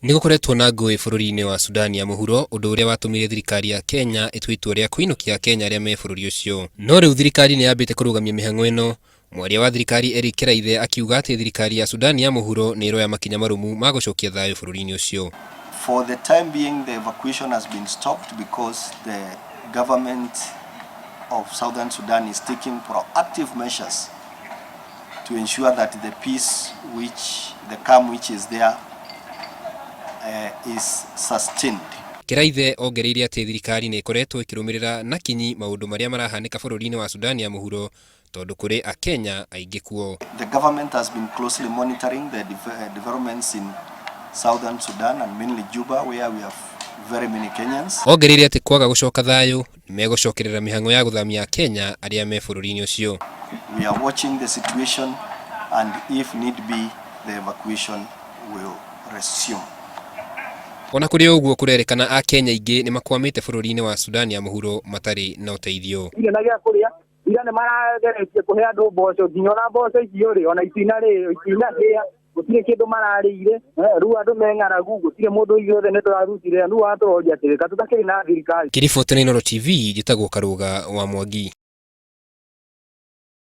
Nĩ gũkoretwo na ngũĩ bũrũri-inĩ wa Sudan ya mũhuro, ũndũ ũrĩa watũmire thirikari ya Kenya ĩtue itua rĩa kũinũkia Akenya arĩa me bũrũri ũcio. No rĩu thirikari nĩ yambĩte kũrũgamia mĩhang'o ĩno. Mwaria wa thirikari Eric Kiraithe akiuga atĩ thirikari ya Sudan ya mũhuro nĩ ĩroya makinya marũmu ma gũcokia thayũ bũrũri-inĩ ũcio. For the time being, the evacuation has been stopped because the government of Southern Sudan is taking proactive measures to ensure that the peace which, the calm which is there is sustained. Kiraithe ongereire atĩ thirikari nĩ ĩkoretwo ĩkĩrũmĩrĩra na kinyi maũndũ marĩa marahanĩka bũrũri-inĩ wa Sudan ya mũhuro tondũ kũrĩ Akenya aingĩ kuo. The government has been closely monitoring the developments in Southern Sudan and mainly Juba, where we have very many Kenyans. Ongereire atĩ kwaga gũcoka thayũ nĩ megũcokerera mĩhang'o ya gũthamia Akenya arĩa me bũrũri-inĩ ũcio. We are watching the situation and if need be, the evacuation will resume. Ona kũrĩ ũguo, kũrerĩkana Akenya aingĩ nĩ makwamĩte bũrũri-inĩ wa Sudan ya mũhuro matarĩ na ũteithio. Ndirĩ na gĩa kũrĩa. Ira nĩ marageretie kũhe andũ mboco, nginya ona mboco icio rĩ, ona itinarĩo, itinahĩa, gũtirĩ kĩndũ mararĩire. Rĩu andũ me ng'aragu, gũtirĩ mũndũ, ithuothe nĩ tũrarutire. Rĩu watũroria atĩrĩ, ka tũtakĩrĩ na thirikari? Kĩriboti na Inooro TV, njĩtagwo Karũga wa Mwangi.